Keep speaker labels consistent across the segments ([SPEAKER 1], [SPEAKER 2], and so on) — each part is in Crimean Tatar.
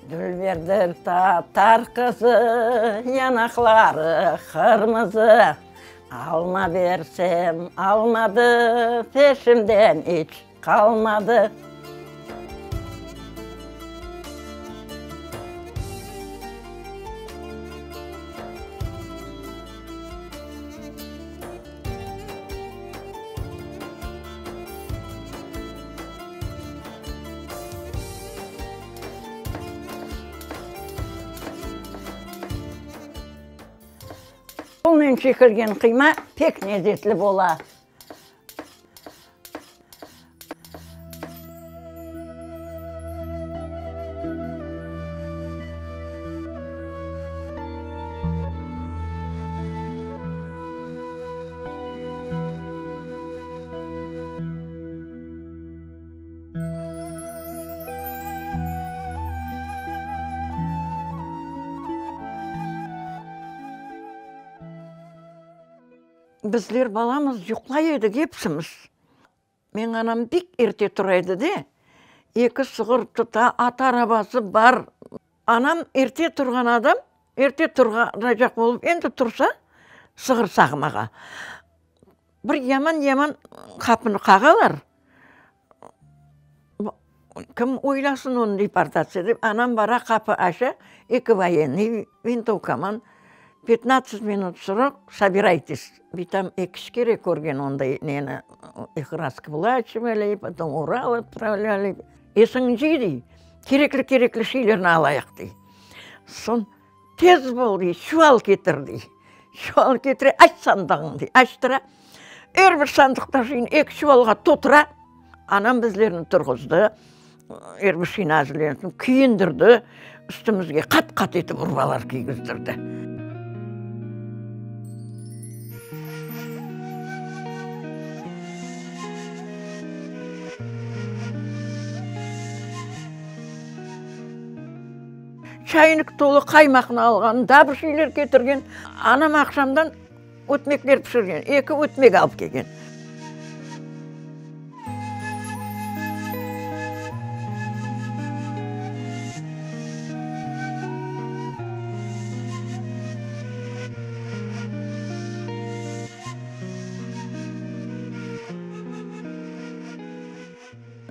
[SPEAKER 1] Dülberdir tatar qızı, yanaqları qırmızı, Alma bersem almadı, peşimden iç qalmadı. Qolnen çekilgen qıyma pek lezetli bola. Bizler balamız, yuqlay edik epsimiz. Meñ anam pek erte tura edi de, eki sığır tuta, at arabası bar. Anam erte turğan adam, erte turacaq bolıp endi tursa, sığır sağmağa. Bir yaman-yaman qapını qağalar. Kim oylasın onı deportatsiya dep, anam bara qapı aça, eki voyennıy vintovkaman, petnadtsat minut srok, sobiraytes. Bitam eki kere körgen onday neni, ih raskulaçivali, potom Ural otpravlâli. Esiñni cıy dey, kerekli-kerekli şeylerni alayıq dey. Soñ Tez bol, dey, çuval ketir, dey. Çuval ketire, aç sandığıñnı, dey. Açtıra, er bir sandıqta şeyni eki çuvalğa totura. Anam bizlerni turğuzdı, er bir şeyni azırlayan, kiyindirdi, üstümizge qat-qat etip urbalar kiygizdirdi. Çaynik tolu qaymaqnı alğan, daa bir şeyler ketirgen. Anam aqşamdan ötmekler pişirgen, eki ötmek alıp kelgen.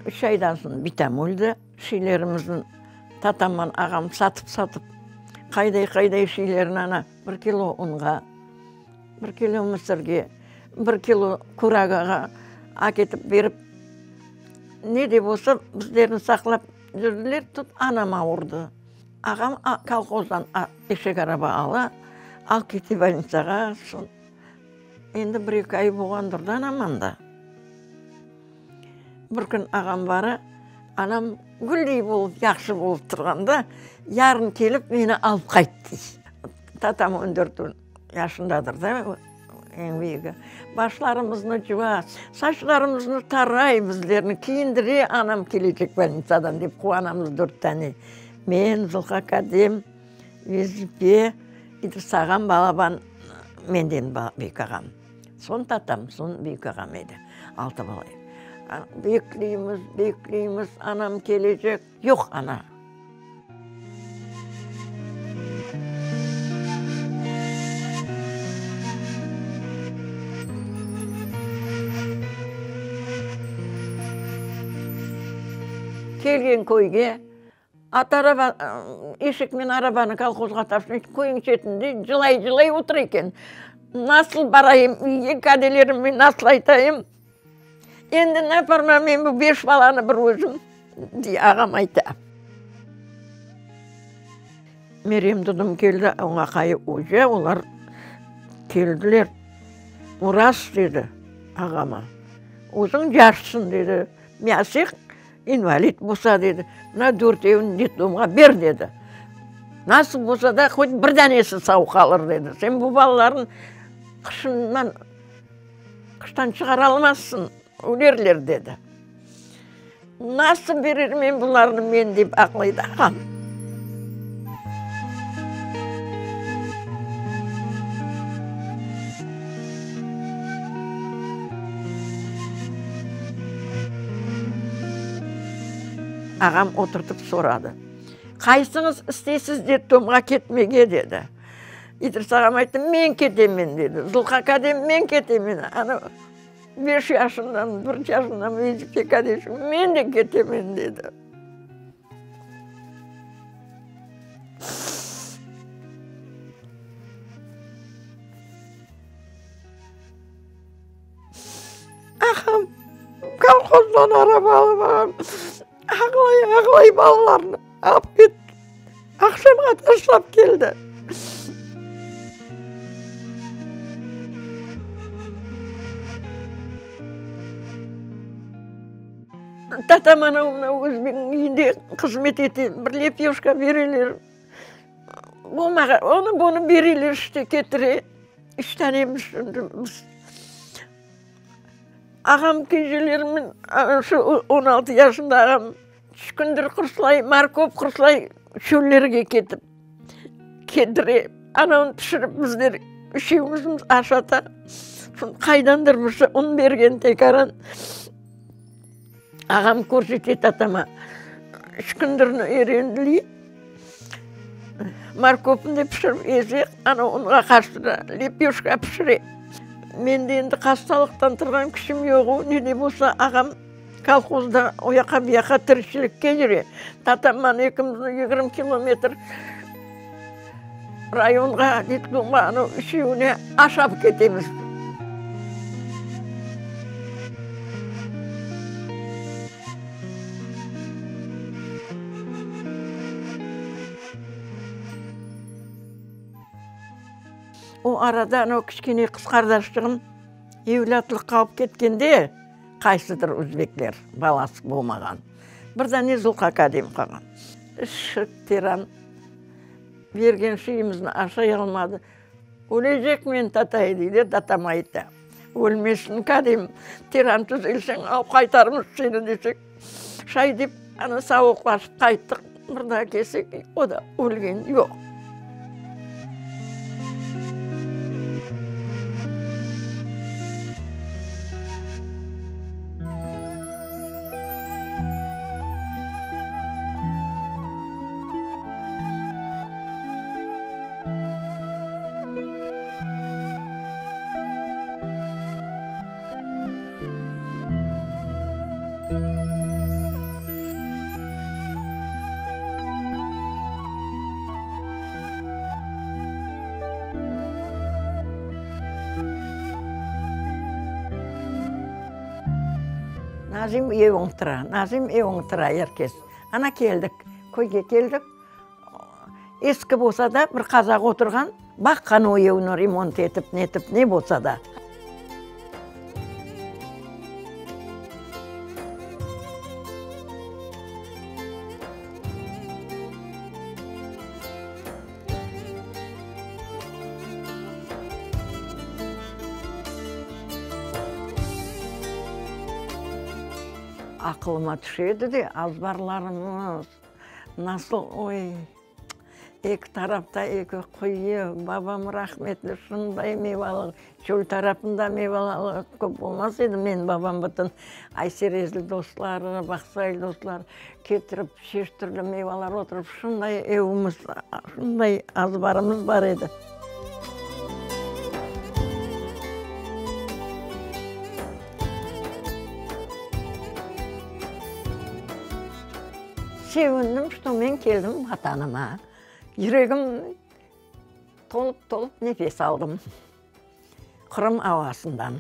[SPEAKER 1] Üç aydan soñ bitam öldi. Şeylerimizni tatamman ağam satıp-satıp, qayday-qayday şeylerni ana, bir kilo unğa, bir kilo mısırge, bir kilo kuragağa aketip berip, ne de bolsa bizlerni saqlap yürdiler, tut anam avurdı. Ağam kolhozdan eşek araba ala, alıp kete bolnitsağa, soñ endi bir-eki ay bolğandır da anam anda. Bir kün ağam bara, anam güldey bolıp, yahşı bolıp turğanda, yarın kelip meni alıp qayt, dey. Tatam on dört yaşındadır da, eñ büyügi. Başlarımıznı cuva, saçlarımıznı taray, bizlerni kiyindire, anam kelecek bolnitsadan dep quvanamız dört tane. Men, Zulha kadem, Vezipe, İdris ağam, balaban menden büyük ağam. Soñ tatam, soñ büyük ağam edi. Altı bala edik. Bekleymiz, bekleymiz, anam kelecek. Yoq ana. Kelgen köyge At araba, eşekmen arabanı kolhozğa taşlay, köyniñ çetinde cılay-cılay otura eken. Nasıl barayım üyge, kadelerimge nasıl aytayım? Endi naparman men bu beş balanı bir özüm, dey ağam ayta. Meryem dedim keldi, oña aqayı oca, olar keldiler. Muras, dedi ağama, özüñ yaşsıñ, dedi, Myasih İnvalid bolsa, dedi, mına dörtevini detdomğa ber, dedi. Nasıl bolsa da, hoç bir danesi sau qalır, dedi. Sen bu balalarnı qışından, qıştan çıqara almazsıñ, ölerler, dedi. Nasıl berermen bularnı men, dep aqlaydı ağam. Ağam oturtıp soradı. Qaysıñız isteysiz detdomğa ketmege, dedi. İdris ağam ayttı, men ketemen, dedi. Zulqa kadem, men ketemen. Ana, beş yaşından, bir yaşından Vecipe kadeşim, men de ketemen, dedi. Ağam kolhozdan araba alıp ağam ağlay-ağlay balalarnı alıp ketti. Aqşamğa taşlap keldi. Tatam ana mına özbekniñ üyünde hızmet ete, bir lepyoşka bereler. Olmağa, onı bunı bereler işte, ketire. Üç tanemiz şimdi biz. Ağam gecelerimiz, şu 16 yaşında ağam şükündir qurslay, markov qurslay çöllerge ketip ketire. Anavını pişirip bizler üçevimizni aşata. Qaydandır bir şey un bergen tekaran. Ağam körsete tatama, şükündirni öğrendili. Markovnı da pişirip yesek, ana unğa qarıştıra, lepyoşka pişire. Mende endi hastalıqtan turğan küçüm yoq, ne de bolsa ağam kolhozda o yaqa bu yaqa tirişçilikke yüre. Tatamman ekimizni 20 kilometr rayonğa, detdomğa, ana üçevine aşap ketemiz. O arada anau kiçkene qız qardaşçığım evlâtlıqqa alıp ketkende, qaysıdır özbekler, balası bolmağan, bir dane Zulqa kadem qalğan. Şık teran bergen şeyimizni aşay almadı. Ölecekmen, tatay, dey de, tatam ayta. Ölmesin, kadem, teran tüzelseñ, alıp qaytarmız seni, desek. Şay dep, ana savuqlaşıp qayttıq, bir daa kelsek, o da ölgen, yoq. Nazim eviñ tura, Nazim eviñ tura, er kes. Ana keldik, köyge keldik. Eski bolsa da, bir qazaq oturğan, baqqan o evni remont etip, netip, ne bolsa da. Aqılıma tüşedi de, azbarlarımız nasıl, oy, eki tarafta eki quyu, babam rahmetli şunday mevalı, çöl tarafında mevalı köp olmaz edi, menim babam bütün Ayserezli dostları, Bağsaylı dostları ketirip, çeşit türlü mevalar oturıp, şunday evimiz, şunday azbarımız bar edi. Sevindim, şto men keldim Vatanıma. Yüregim tolıp-tolıp nefes aldım Qırım avasından.